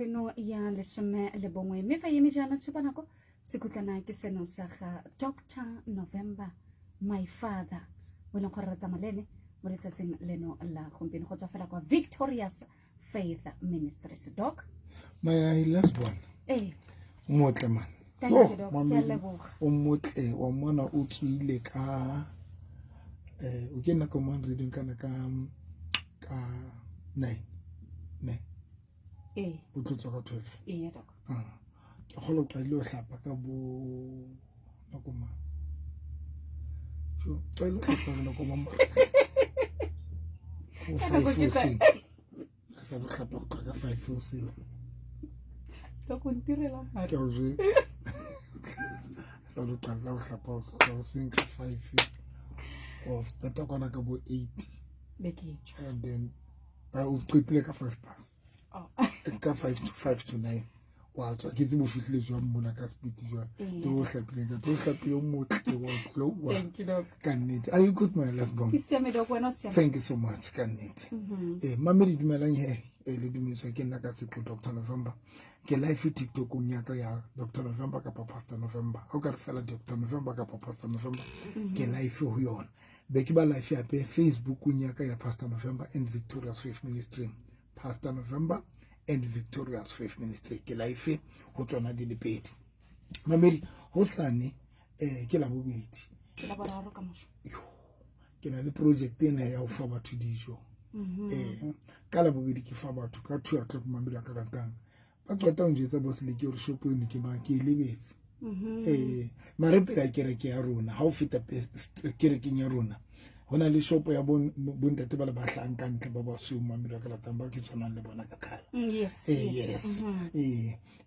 Eno ya 11 mme fa eme jaana tshupanako sekhutlwana ke seno sa ga Dr November, My Father, o e leng gore re tsamaya le ene mo letsatsing leno la gompieno go tswa fela kwa Victorious Faith Ministries. Doc. My last born. Ee. O motle man. Thank you, Doc. Ke a leboga. O motle wa mona, o tswile ka o ke nako mang reading kana ka 9 ne? Ee. O tlo tswa ka 12? Ee, Doc. Ah, ke kgolo o qadile o hlapa ka bo nako mang? So tlwaele o hlapa ka nako mang? Bo Ka nako 5 ke hoseng. Re sa lo hlapa go tloha ka 5 hoseng. Doc, o ntirela madi. Ke a o jwetsa, sa lo qala ho hlapa hoseng ka 5 of tata kwana ka bo 8. Be ke tswa. And then o qetile ka 5 past. Oh. Ka 5 to 5 to 9 wa tswa. Ke tsebo fihlile jwang mona ka speed jwang? Ke o hlapileng ka o hlapile, o motle wa glow. Thank you, Doc. Ka nnete. Are you good, my last born? Ke siame, Doc. Wena o siame? Thank you so much, ka nnete. Mamedi, dumelang he. Le dumediswa ke nna ka seqo, Dr November. Ke live TikTokong ya ka ya Dr November kapa Pastor November. Ha o ka re fela Dr November kapa Pastor November, ke live ho yona. Be ke ba live hape Facebookong ya ka ya Pastor November and Victorious Faith Ministry. Pastor November and Victorious Faith Ministry, ke live ho tsona di le pedi. Mamedi, hosane ke Labobedi. Ke la boraro ka mosho. Ke na le project ena ya ho fa batho dijo. Ka Labobedi ke fa batho ka 2 o'clock. Mamedi wa ka ratang, ba qeta ho njwetsa bo seleke hore shopo eno ke mang, ke e lebetse. Mare pela kereke ya rona, ha o feta kerekeng ya rona, ho na le shopo ya bontate ba le ba hlahang ka ntle ba basweu. Mamedi wa ka ratang, ba ke tshwanang le bona ka kgala. Yes. Yes.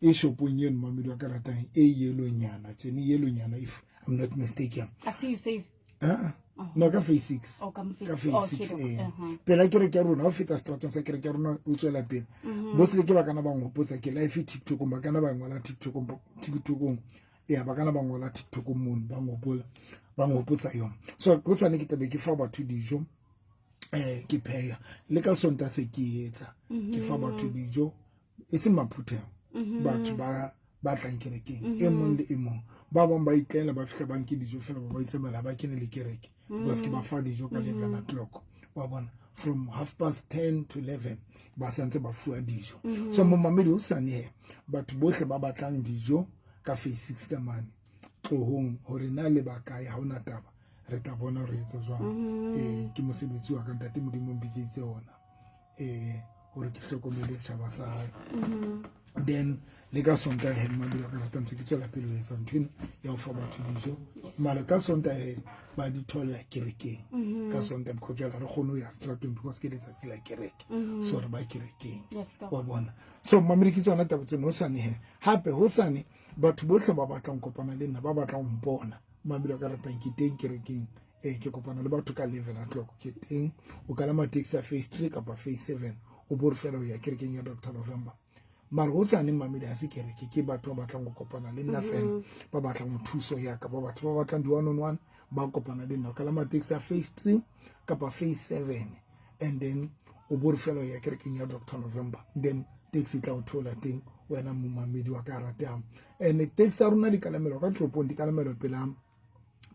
E shopong eno, mamedi wa ka ratang, e yellow-nyana tjene, yellow-nyana, if I'm not mistaken. I see you save. Ah. Oh. No, ka phase 6. Oh, ka mo phase Ka six. phase Okay, 6. Doc. Pela kereke ya rona, ha o feta stratong sa kereke ya rona, o tswela pele. Bo se ke ba kana ba nghopotsa ke live TikTokong, ba kana ba ngola TikTokong. Ya ba kana ba ngola TikTokong mono, ba nghopola, ba nghopotsa yona. So go tsane ke tlabe ke fa batho dijo, ke pheya. Le ka Sonta se ke etsa, ke fa batho dijo, e seng maphutheho. Batho ba tlang kerekeng, e mong le e mong. Ba bang ba itlela, ba fihla ba nke dijo fela, ba ba itsamela, ba kene le kereke. Because ke ba fa dijo ka 11 o'clock. Wa bona, from half past 10 to 11 ba santse ba fuwa dijo. So momamedi, hosane he, batho bohle ba batlang dijo ka phase 6 ka mane, tlohong. Hore na le ba kae, ha hona taba, re tla bona re etsa jwang. Ke mosebetsi wa ka, ntate Modimo mpitseditse ona hore ke hlokomele setjhaba sa hae. Then le ka Sontaha he, mamedi wa ka ratang, ntse ke tswela pele ho etsa ntho eno ya ho fa batho dijo. Mara ka Sontaha he, ba di tholla kerekeng ka Sontaha, because jwale ha re kgone ho ya stratong because ke letsatsi la kereke. So re ba kerekeng. Yes, Doc. Wa bona. So mamedi, ke tsona taba tseno hosane he. Hape hosane batho bohle ba batlang kopana le nna, ba batlang ho mpona, mamedi wa ka ratang, ke teng kerekeng. Ke kopana le batho ka 11 o'clock, ke teng. O kalama taxi ya phase 3 kapa phase 7, o bo re fela o ya kerekeng ya Dr November. Mara hosane, mamedi, ha se kereke, ke batho ba batlang ho kopana le nna fela, ba batlang ho thuso ya ka, ba batho ba batlang di one on one, ba kopana le nna. O kalama taxi ya phase 3 kapa phase 7 and then o bo re fela o ya kerekeng ya Dr November, then taxi e tla o theola teng, wena momamedi wa ka ratang. And taxi ya rona di kalamelwa ka toropong, di kalamelwa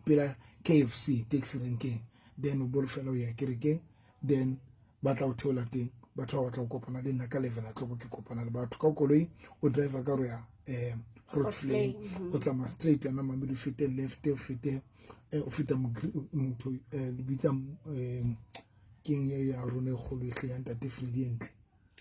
pela KFC taxi renkeng. Then o bo re fela o ya kerekeng, then ba tla o theola teng. Batho ba batla ho kopana le nna ka 11 o'clock, ke kopana le batho ka koloi. O driver ka ro ya Grootvlei, o tsamaya straight yona, mamedi, o fete left, o fete o feta motho le bitsa keng e ya rona e kgolo e hle ya ntate Freddy e ntle?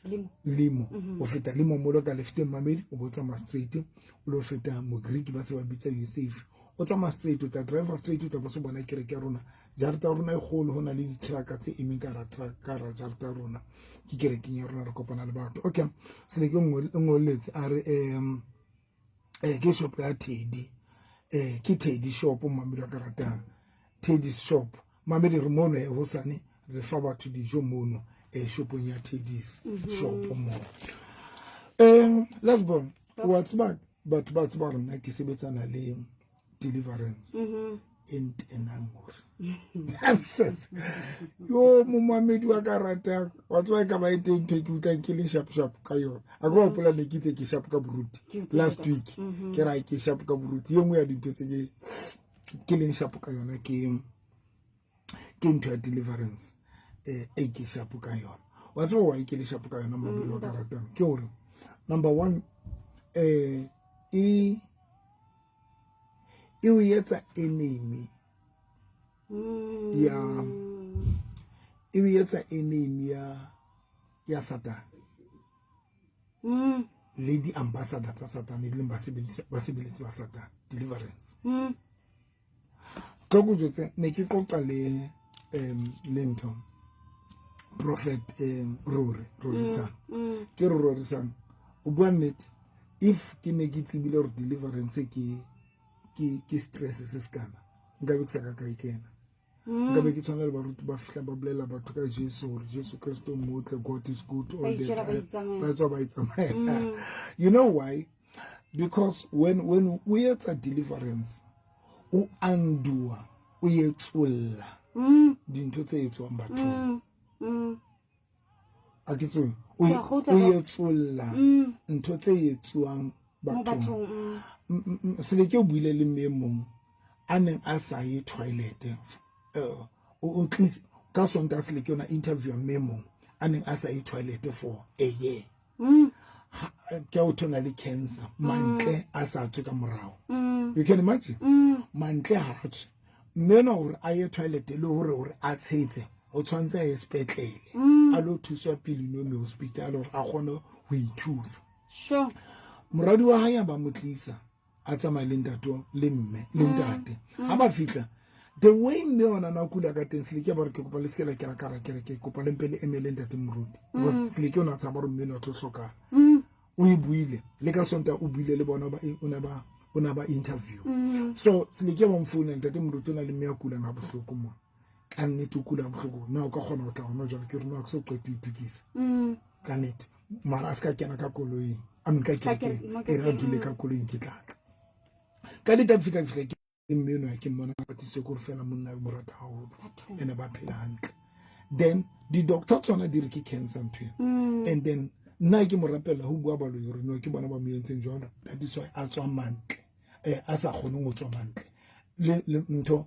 Limo. Limo. O feta limo molo ka lefteng, mamedi, o bo tsamaya straight, o lo feta Mogreek ba se ba bitsa Yusuf. O tsamaya straight, o tla driver straight, o tla bo se bona kereke ya rona, jarata ya rona e kgolo, ho na le di-trucka tse emeng ka hara truck, ka hara jarata ya rona, ke kerekeng ya rona, re kopana le batho. Okay, sele ke ngoletse a re ke shop ya Teddy. Ke Teddy shop, mamedi wa ka ratang, Teddy shop. Mamedi, re mono hosane re fa batho dijo mono shopong ya Teddy's shop mo. Last born, wa tseba batho ba tseba hore nna ke sebetsana le deliverance e ntenang hore Nonsense. Yo momamedi wa ka ratang wa tseba e ka ba e teng ntho e ke utlwang ke le sharp sharp ka yona. A ke wa hopola ne ke itse ke sharp ka boruti last week. Ke ra ke sharp ka boruti. E nngwe ya dintho tse ke leng sharp ka yona ke ntho ya deliverance e ke sharp ka yona. Wa tseba why ke le sharp ka yona momamedi wa ka ratang? Ke hore number one, e o etsa enemy ya e o etsa enemy ya Satan le di ambassador tsa Satan e leng basebeletsi ba Satan deliverance. Tlo ko jwetse ne ke qoqa le le ntho prophet Rori Rorisang. Ke re Rorisang o bua nnete, if ke ne ke tsebile hore deliverance ke stress se sekana nka be ke sa ka e kena. Nka be ke tshwana le baruti ba fihla ba bolela batho ka Jesu hore Jesu Kreste o motle, God is good all the time. Ba tswa ba itsamaela. You know why? Because when o etsa deliverance o undoa, o etsolla dintho tse etswang bathong. A ke tswe o etsolla ntho tse etsuwang bathong. Sele ke o buile le mme mong a neng a sa ye toilet, o tlise ka Sontaha sele ke yona interview mme mong a neng a sa ye toilet for a year. Ke o thona le cancer mantle a sa tswe ka morao. You can imagine mantle ha a tswe mme ena hore a ye toilet le hore a tshetse o tshwanetse a ye sepetlele a lo thuswa pele no me hospital hore a kgone ho ithusa. Sure. Moradi wa hae a ba mo tlisa a tsamaye le ntate le mme le ntate. Ha ba fihla the way mme ona na kula ka teng sele ke ba re ke kopa le se ke la kena ka ra kereke, ke kopa le mpe le emele ntate moruti. Because sele ke ona tshaba hore mme no tlo hlokana. O e buile le ka Sontaha o buile le bona ba o na ba interview. So sele ke ba mfouna ntate moruti o na le mme ya kulang ha bohloko mo. Ka nnete o kula bohloko. Na o ka kgona ho tla hona jwale ke re no a ke so qete ho itukisa. Ka nnete mara a se ka kena ka koloing, a ka kerekeng e re a dule ka koloing ke tlatla. Ka nnete a fihla ke mme enwa ke mmona a patisitswe ke hore fela monna mo rata haholo ene ba phela hantle. Then di-doctor tsona di re ke cancer ntho ena. And then nna ke mo rapella ho bua baloi hore no ke bona ba mo entseng jwalo. That is why a tswa mantle, a sa kgoneng ho tswa mantle le ntho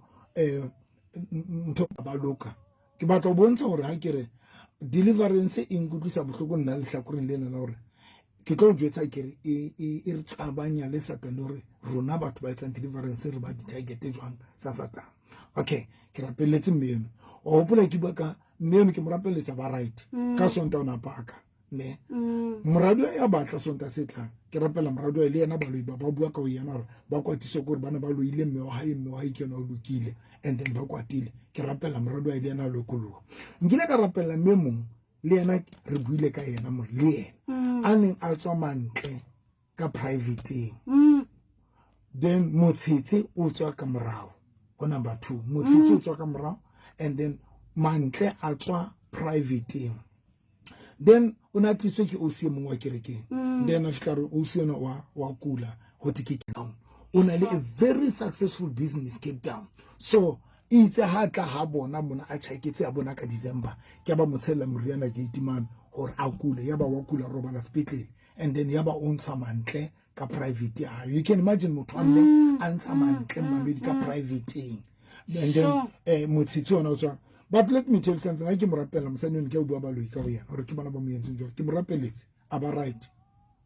ntho ba loka. Ke batla ho bontsha hore ha ke re deliverance e nkutlwisa bohloko nna lehlakoreng lena la hore ke tlo jwetsa ke re e re qabanya le Satan hore rona batho ba etsang deliverance re ba di-target jwang sa Satan. Okay, ke rapelletse mme eno. O hopola ke bua ka mme eno ke mo rapelletsa ba right. Ka Sontaha o na paka ne. Moradi ya batla Sontaha se tlang. Ke rapela moradi wa le yena baloi ba bua ka ho yena hore ba kwatiswe ke hore bana ba loile mme wa hae, mme wa hae ke yena o lokile and then ba kwatile. Ke rapela moradi wa le yena a lokoloha. Nkile ka rapela mme mong le yena re buile ka yena mo le yena a neng a tswa mantle ka privateng. Then motshetse o tswa ka morao ho number 2, motshetse o tswa ka morao and then mantle a tswa privateng. Then o na tliswe ke OC mongwe wa kerekeng. Then a fihla re OC ena wa kula ho te ke Cape Town. O na le a very successful business Cape Town. So itse ha tla ha bona mona a tjhaketse a bona ka December ke ba mo tshella moriana gate man hore a kule, ya ba wa kula robala sepetlele and then ya ba o ntsha mantle ka private ya hae. You can imagine motho wa mme a ntsha mantle mamedi ka privateng and then motshitsi ona o tswa. But let me tell you something, ha ke mo rapella mosadi ono ke a bua baloi ka ho yena hore ke bona ba mo entseng jwalo. Ke mo rapelletse a ba right,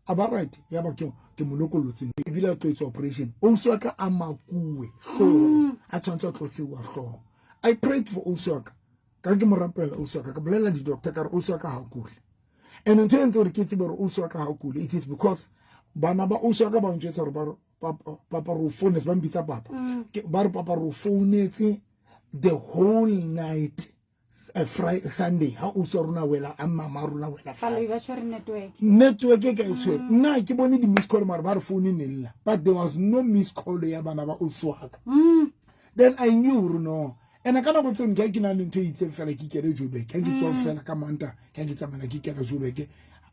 a ba right, ya ba ke mo lokollotse ebile a tlo etsa operation. Ausi wa ka a makuwe hloohong, a tshwanetse a tlo seuwa hlooho. I prayed for ausi wa ka, ka ke mo rapella ausi wa ka, ka bolella di-doctor ka re ausi wa ka ha kule. And ntho e entse hore ke tsebe hore ausi wa ka ha kule, it is because bana ba ausi wa ka ba ntjwetsa hore ba re papa re o founetse, ba mpitsa papa. Ba re papa re o founetse the whole night Friday, Sunday ha o tswa rona wela a mama rona wela fatshe. Ba tshwere network. Network e ka e tshwere. Nna ke bone di miss call mara ba re phone ne lla, but there was no miss call ya bana ba o swaka. Then I knew hore no. Ene ka nako tseo ke na le ntho e itseng fela ke kene Joburg, ke tswa fela ka Manta, ke tsamaya ke kena Joburg.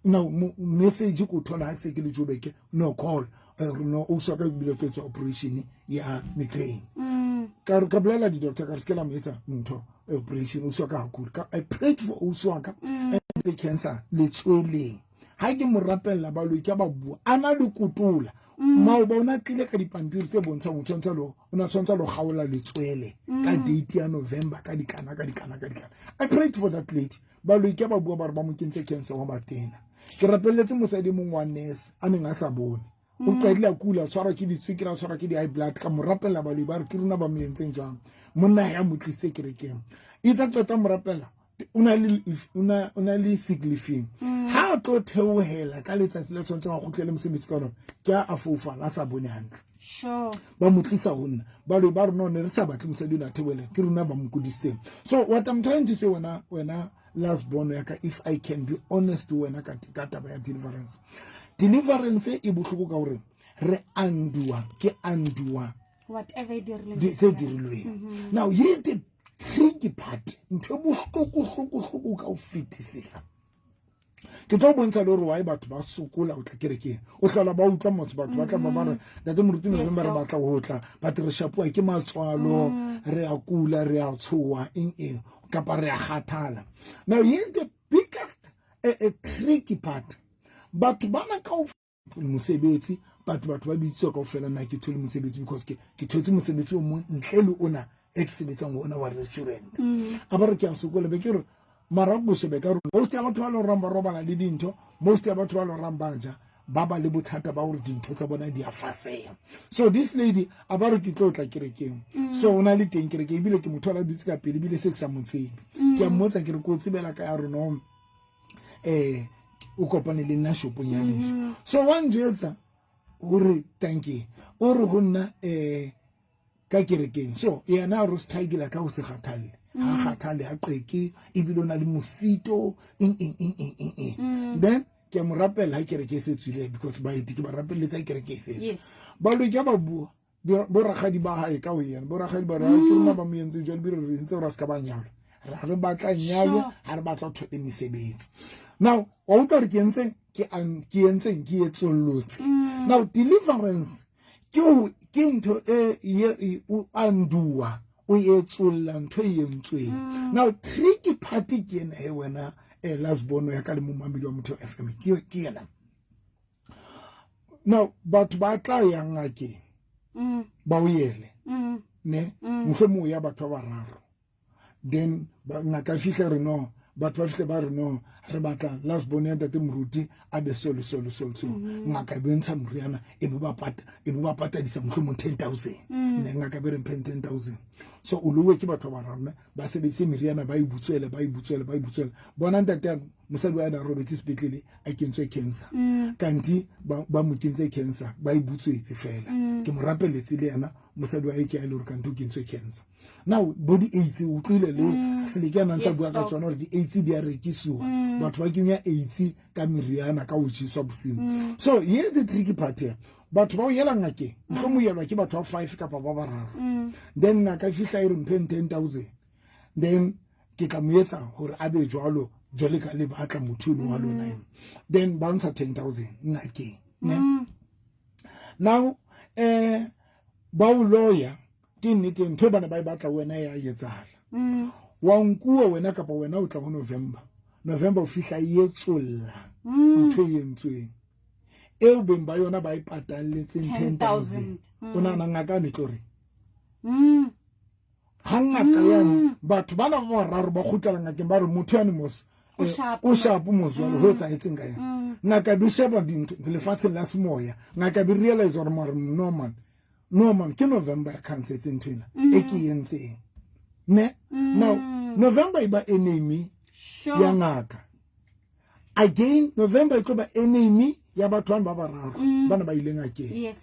Now message ko thola ha se ke le Joburg, no call. No o swaka bile ke tswa operation ya migraine. Ka re ka bolela di-doctor ka re se ke la mo etsa ntho operation, ausi wa ka ha kule. I prayed for ausi wa ka and the cancer letsweleng. Ha ke mo rapella, baloi ke ba bua a na le kotola. Maoba o na tlile ka dipampiri tse bontshang o tshwantsha lo o na tshwantsha lo kgaola letswele ka date ya November, ka dikana ka dikana ka dikana. I prayed for that lady. Baloi ke ba bua, ba re ba mo kentse cancer wa batena. Ke rapelletse mosadi mongwe wa nurse a neng a sa bone, o qadile a kula, tshwarwa ke ditswekere, a tshwarwa ke di-high blood. Ka mo rapella, baloi ba re ke rona ba mo entseng jwang. Monna ya mo tlisitse kerekeng, itse qeta mo rapella, o na le sick leave. Ha a tlo theohela ka letsatsi le tshwanetseng a kgutlele mosebetsi ka lona, ke a foufala, a sa bone hantle. Ba mo tlisa ho nna, baloi ba rona ne re sa batle mosadi o ne a theohela, ke rona ba mo kudisitseng. So what I'm trying to say, wena last born ya ka, if I can be honest to wena ka taba ya deliverance, deliverance e bohloko ka gore re andua, ke andua whatever e dirilweng tse dirilweng. Now here's the tricky part, ntho e bohloko hloko ka ho fetisisa. Ke tlo bontsha le gore why batho ba sokola o tla kerekeng, o hlola ba utlwa motse, batho ba tla ba re, "Ntate moruti November, re batla ho tla," but re shapuwa ke matswalo, re a kula, re a tshoha, eng eng, kapa re a kgathala. Now here's the biggest a tricky part. Batho bana ka mosebetsi, batho ba bitswa kaofela, nna ke thole mosebetsi because ke thotse mosebetsi o mong ntle le ona e ke sebetsang ho ona wa restaurant. A ba re ke a sokola, be ke re mara ko shebe ka rona, most ya batho ba le horang ba robala le dintho, most ya batho ba le horang ba ja, ba ba le bothata ba hore dintho tsa bona di a faseha. So this lady a ba re ke tlo tla kerekeng. So o na le teng kerekeng, ebile ke motho a la dutse ka pele, ebile se ke sa mo tsebe. Ke a mmotsa, ke re ko tsebela ka ya rona, o kopane le nna shopong ya dijo. So wa njwetsa hore tanke o re ho nna ka kerekeng. So yena a re o struggle ka ho se kgathalle, ha kgathale, ha qeke, ebile o na le mosito, eng eng eng eng eng eng. Then ke a mo rapella ha kereke e se tswile, because baeti ke ba rapelletsa kereke e setswe. Baloi ke ba bua bo rakgadi ba hae ka ho yena, bo rakgadi ba re ke rona ba mo entseng jwale, bile re entse gore a se ka ba nyalwa, ra re batla nyalwe, ha re batla ho thole mesebetsi. Now wa utlwa gore ke entse ke entseng, ke etsollotse. Now deliverance ke ntho e o andua, o etsolla ntho e entsweng. Now tricky part ke ena he, wena last born ya ka le momamedi wa Motho FM, ke ena. Now batho ba tla yang ngakeng, ba o yele ne, mohlomong o ya batho ba bararo, then ngaka fihle re no, batho ba fihle ba re no, re batla last born ya ntate moruti a be so le so le so le so. Ngaka e bontsha moriana, e be ba pata, e be ba patadisa mohlomong 10,000. Ne ngaka be re mpheng 10,000. So o lowe ke batho ba bararo, ne ba sebedise meriana, ba e butswele, ba e butswele, ba e butswele. Bona ntate mosadi wa ena a robetse sepetlele a kentswe cancer, kanti ba mo kentse cancer, ba e butswetse fela. Ke mo rapeletse le yena mosadi wa e ke a le gore kanti o kentswe cancer. Now bo di-AIDS, o utlwile le seleke a nang tsa bua ka tsona gore di-AIDS di a rekisiwa, batho ba kenya AIDS ka meriana, ka ho jeswa bosiu. So here's the tricky part here. Batho ba o yela ngakeng, mohlomong o yelwa ke batho ba five kapa ba bararo, then ngaka e fihla e re mpheng 10,000, then ke tla mo etsa hore a be jwalo jwale ka le batla motho eno wa lona eno. Then ba ntsha 10,000 ngakeng ne. Now ba o loya, ke nnete ntho e bana ba e batla, wena ya etsahala, wa nkuwa wena kapa wena o tla ho November. November o fihla e etsolla ntho e entsweng eo beng ba yona ba e patalletseng 10,000. O nahana ngaka ne tlo re ha ngaka yane, batho bana ba bararo ba kgutlela ngakeng, ba re motho yane mos o shapo mos, jwale ho etsahetseng ka yena? Ngaka be sheba dintho lefatsheng la semoya, ngaka be realize gore mare no man, no man, ke November ya cancetse ntho ena e ke entseng ne. Now November e ba enemy ya ngaka again, November e tlo ba enemy ya batho bana ba bararo bana ba ile ngakeng.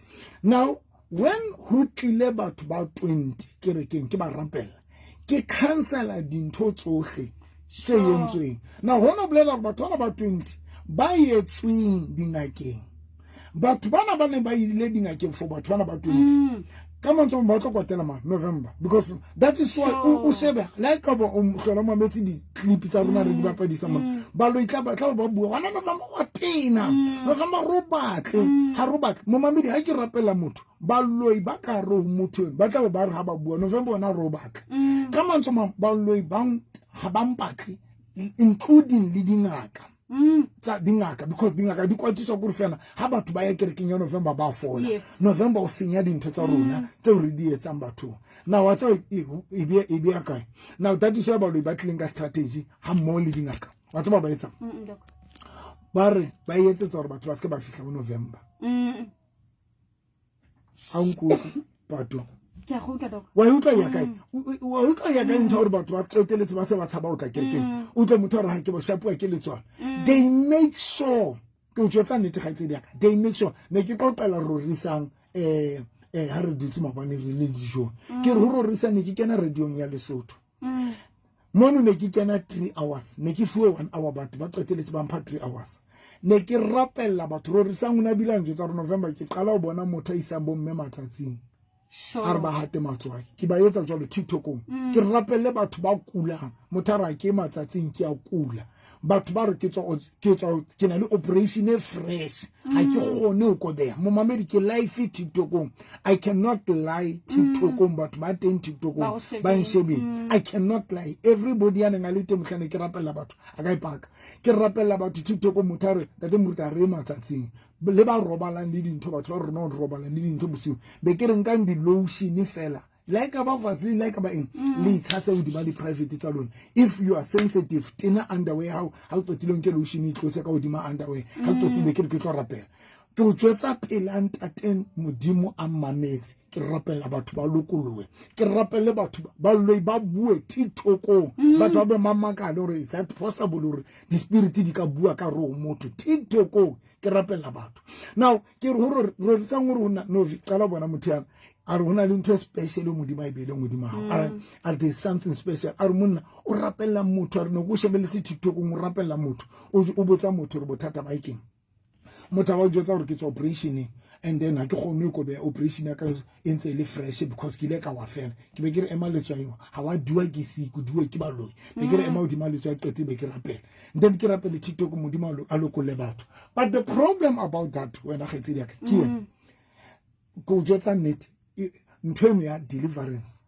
Now when ho tlile batho ba 20 kerekeng, ke ba rapella, ke cancela dintho tsohle tse entsweng. Now hona bolela hore batho bana ba 20 ba etsweng dingakeng, batho bana ba ne ba ile dingakeng for batho bana ba 20. Ka mantswe ba tlo kwatela ma November, because that is why o shebe la e ka ba o hlola mametse di-clip tsa rona re di bapadisa mona. Baloi tla ba tla ba bua wana November wa tena. November ro batle ha ro batle momamedi. Ha ke rapela motho, baloi ba ka re ho motho eno ba tla ba re ha ba bua November ona ro batle. Ka mantswe mang, baloi ba ha ba mpatle, including le dingaka tsa dingaka, because dingaka di kwatiswa kore fela ha batho ba ya kerekeng ya November ba fola. November o senya dintho tsa rona tseo re di etsang bathong. Now wa tseba e bea kae? Now that is why baloi ba tlileng ka strategy ha mmoho le dingaka. Wa tseba ba etsang? Doc. Ba re ba etsetsa gore batho ba seke ba fihla ho November. Ha o nkutlwe pato? Ke a go utlwa, Doc. Wa e utlwa ya kae? Wa utlwa ya kae ntho ya gore batho ba qeteletse ba se ba tshaba ho tla kerekeng? O utlwe motho a re ha ke bo shapuwa ke letswalo. They make sure, ke o jwetsa nnete kgaitsedi ya ka, they make sure. Ne ke qoqela Rorisang ha re dutse maobane re le dijong, ke re ho Rorisang, ne ke kena radiong ya Lesotho mono, ne ke kena 3 hours, ne ke fuwe 1 hour, batho ba qeteletse ba mpha 3 hours, ne ke rapella batho. Rorisang o ne a bile a njwetsa gore November ke qala ho bona motho a isang bomme matsatsing. A re ba hate matswai, ke ba etsa jwalo TikTokong, ke rapelle batho ba kulang. Motho a re a ke matsatsing, ke a kula. Batho ba re ke tswa ke na le operation e fresh, ha ke kgone ho kobeha. Momamedi, ke live TikTokong, I cannot lie. TikTokong batho ba teng TikTokong. Ba o shebile. Ba nshebile, I cannot lie. Everybody ya neng a le teng mohlane ke rapella batho a ka ipaka. Ke rapella batho TikTokong, motho a re, "Ntate moruti, a re matsatsing." Le ba robalang le dintho, batho ba rona o robalang le dintho bosiu, be ke re nkang di-lotion fela, la e ka ba Vaseline, la e ka ba eng, le itshase hodima di-private tsa lona. If you are sensitive, tena underwear hao, ha o qetile o nke lotion, e itlotse ka hodima underwear. Ha o qetile, be ke re ke tlo rapela, ke o tswetsa pela ntateng Modimo a mmametse. Ke rapela batho ba lokolohe, ke rapele batho ba loi ba bue TikTokong, batho ba be mamakale gore is that possible, gore di-spirit di ka bua ka ro motho TikTokong. Ke rapela batho. Now ke re gore Rorisang gore hona Novi qala bona motho yana a re hona le ntho e special e Modimo a e beileng godimo gago. A re there is something special. A re monna o rapella motho, a re no ko shebeletse TikTokong, o rapella motho, o botsa motho gore bothata ba keng. Motho a ba o jwetsa gore ke tswa operationeng and then ha ke kgone ho kobeha, operation ya ka e ntse e le fresh because ke ile ka wa fela. Ke be ke re ema letswai, ha wa duwa ke siku duwe ke baloi. Be ke re ema hodima letswai, qete be ke rapela, then ke rapele TikTok, Modimo a lokolle batho. But the problem about that, wena kgaitsedi ya ka, ke ena, ke o jwetsa nnete, ntho eno ya deliverance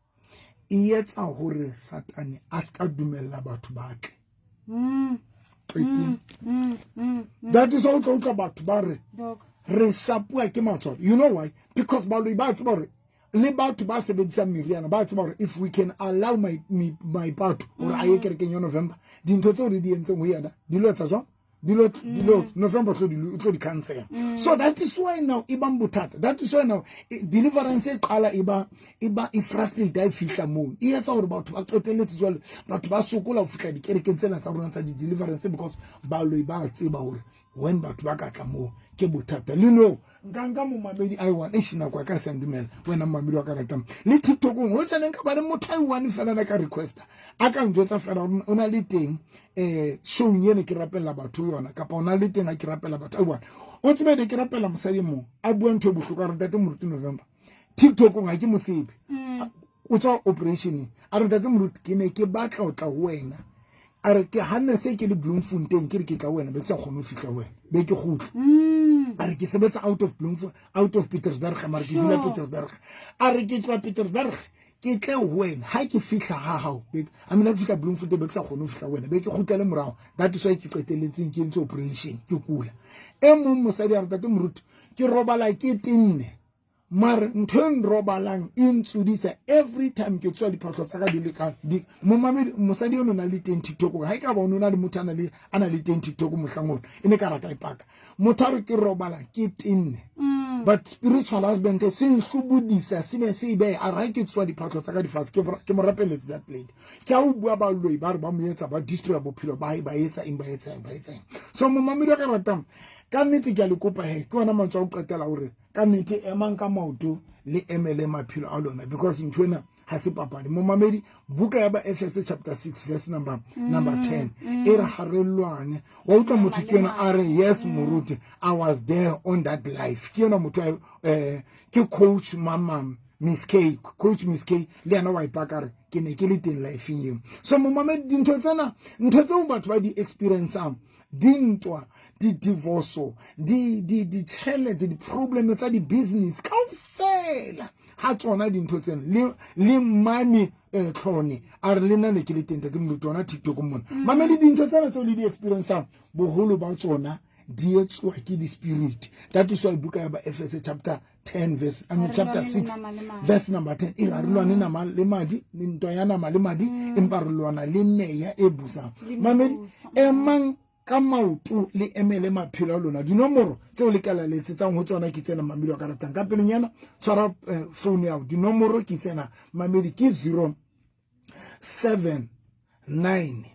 e etsa hore Satane a ska dumella batho ba tle. Qetile. That is why o tla utlwa batho ba re Doc. re shapuwa ke matswalo. You know why? Because baloi ba tseba hore le batho ba sebedisang meriana ba tseba hore if we can allow my batho hore a ye kerekeng ya November, dintho tseo re di entseng ho yena di lo etsa jwang? Dilo November tlo di o tlo di cancel. So that is why now e bang bothata. That is why now deliverance e qala e ba e frustrate ha e fihla moo, e etsa hore batho ba qetelletse jwale batho ba sokola ho fihla dikerekeng tsena tsa rona tsa di-deliverance, because baloi ba tseba hore when batho ba ka tla moo ke bothata. Le no nka momamedi a one eish, nako ya ka e sa ndumela. Wena momamedi wa ka ratang le TikTokong, ho tjane nka ba le motho a one fela na ka requesta, a ka njwetsa fela hore o na le teng showng ene ke rapella batho yona, kapa o na le teng a ke rapella batho a one. O tsebe ne ke rapella mosadi mong a bua ntho e bohloko, a re, "Ntate moruti November," TikTokong, ha ke mo tsebe, o tswa operationeng, a re, "Ntate moruti, ke ne ke batla ho tla ho wena." A re, "Ke hanne se ke le Bloemfontein, ke re ke tla ho wena, be ke sa kgone ho fihla ho wena, be ke kgutla." A re, "Ke sebetsa out of Bloemfontein, out of Pietersburg, mara ke dula Pietersburg." A re, "Ke tloha Pietersburg ke tle ho wena, ha ke fihla ha hao, a mina ke fihla Bloemfontein, be ke sa kgone ho fihla ho wena, be ke kgutlele morao. That is why ke qetelletseng ke entse operation, ke kula." E mong mosadi a re, "Tate moruti, ke robala ke tenne, mare ntho e nrobalang e ntsudisa every time ke tsoa, diphahlo tsa ka di lekang di." Momamedi, mosadi eno o na le teng TikTok. Ha e ka ba o ne o na le motho a na le teng TikTok mohlang ono, e ne ka ra ka e paka. Motho a re, "Ke robala ke tenne, but spiritual husband se nhlobodisa, se be se behe." A re, "Ha ke tsoa, diphahlo tsa ka di fatshe." Ke mo rapeletse that lady. Ke a o bua, baloi ba re ba mo etsa, ba destroy bophelo ba hae, ba etsa eng, ba etsa eng, ba etsa eng. So momamedi wa ka ratang, ka nnete ke a le kopa he, ke ona mantswe a ho qetela hore ka nnete emang ka maoto, le emele maphelo a lona, because ntho ena ha se papadi. Momamedi, buka ya ba Efese chapter 6 verse number 10 e re ha re lwane. Wa utlwa motho ke yona a re, "Yes moruti, I was there on that life." Ke yona motho ke coach mamam. Miss K, coach Miss K le yena wa ipaka re ke ne ke le teng lifeng eo. So momamedi, dintho tsena, ntho tseo batho ba di experiencang, dintwa, di-divorce, ditšhelete, di-problem tsa di-business, kaofela ha tsona dintho tsena le mane tlhone a re le nna ne ke le teng tate moruti ona TikTok mona. Mamedi, dintho tsena tseo le di experiencang, boholo ba tsona di etsuwa ke di-spirit. That is why buka ya ba Efese chapter 10 verse, I mean, chapter 6 verse number 10 e re lwane nama le madi, ntwa ya nama le madi, empa re lwana le meya e busang. Mamedi, emang ka maoto le emele maphelo a lona. Dinomoro tseo le ka la letsetsang ho tsona ke tsena, mamedi wa ka ratang ka pelenyana, tshwara phone ya hao. Dinomoro ke tsena, mamedi, ke 0 7 9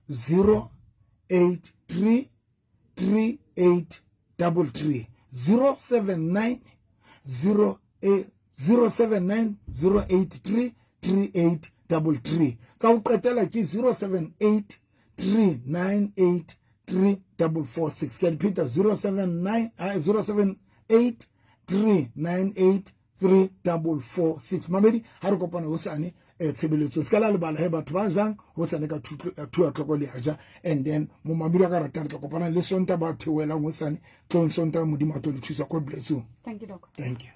0 8 3 3 8 3 3 0 7 9 0 0 7 9 0 8 3 3 8 3. Tsa ho qetela ke 0 7 8 3 9 8 3 4 6. Ke a di pheta: 0 7 9 0 7 8 3 9 8 3 4 6. Mamedi, ha re kopana hosane tshebeletsong. Se ka la lebala he batho ba jang hosane ka 2 o'clock le a ja. And then momamedi wa ka ratang, re tla kopana le Sonta. Ba theohelang hosane, tlong Sonta, Modimo a tlo le thusa. God bless you. Thank you, Doc. Thank you.